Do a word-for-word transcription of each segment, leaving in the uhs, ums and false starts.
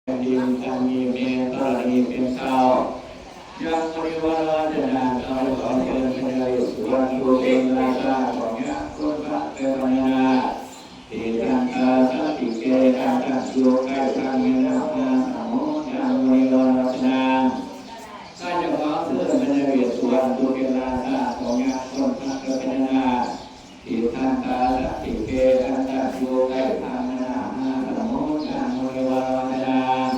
แผ่นดิน จั่งมีแม่ธรณีเป็นเกล้า ยังบริวารราชนาง เขาขอเชิญพญาเวสสุวรรณ ผู้เป็นราชาของยักษ์คนพระเจ้าพญานาค ที่ตั้งตาสถิตเกตาตั้งอยู่ใกล้ทางแม่น้ำนาสมุทร ยังบริวารราชนาง ข้าจะขอเชิญพญาเวสสุวรรณ ผู้เป็นราชาของยักษ์คนพระเจ้าพญานาค ที่ตั้งตาสถิตเกตาตั้งอยู่ใกล้ทางแม่น้ำนาสมุทร ยังบริวารราชนาง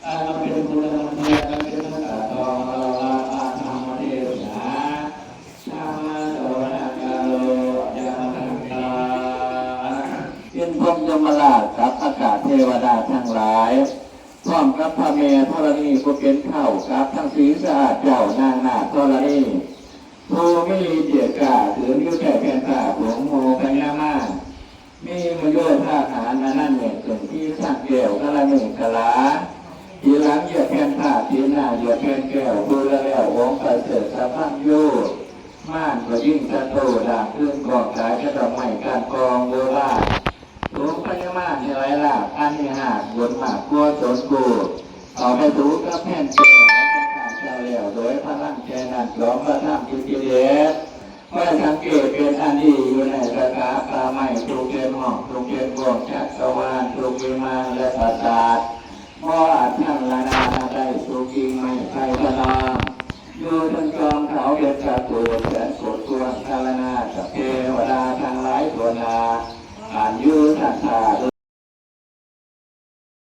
อันมาเป็นบุญและมงคล อันเป็นพระตาทอง เราลาพระธรรมเทศนา ธรรมะสวนาการโล ยามาทันตา เป็นพรหมยมราชกับอากาศเทวดาทั้งหลาย พร้อมกับพระแม่ธรณีผู้เป็นเฒ่า กับทั้งศรีสะอาดเจ้านางนาคธรณี ผู้มีฤทธิ์เดชกล้า ถือนิ้วแก้วแผ่นผ้าผงโมพญามาร มีมโยธาหารอันนั้นเนี่ย ขึ้นที่สร้างแก้วกาลเมขลา ทีหลังเหยียบแผ่นผ้า ทีหน้าเหยียบแผ่นแก้ว ผู้ละแล้วองค์ประเสริฐสัพพัญญู ม่านก็ยิ่งสะโตด่างขึ้นกองกายกระดอกไม้ก้านกองโบราณ สูงพญามารที่ไหลหลากอันนี้หากบนหมากกัวสนกู เอาไปถูกับแผ่นแก้วและข้าเจ้าแล้ว โดยพลังใจนั้นจอมพระธรรมที่กิเลส คอยสังเกตเป็นอันดีอยู่ในสถาปาไม้ทุกเรือนห้องทุกเรือนวงจักรวาลทุกวิมานและปราสาท บ่อาจทันละนาได้ทุกกิ่งไม้ไผ่พะนอง อยู่เทิงจอมเขาเพชรกูฏแสนโกดกวางกาลนากับเทวดาทั้งหลายทั่วหน้า อันอยู่สันตาโด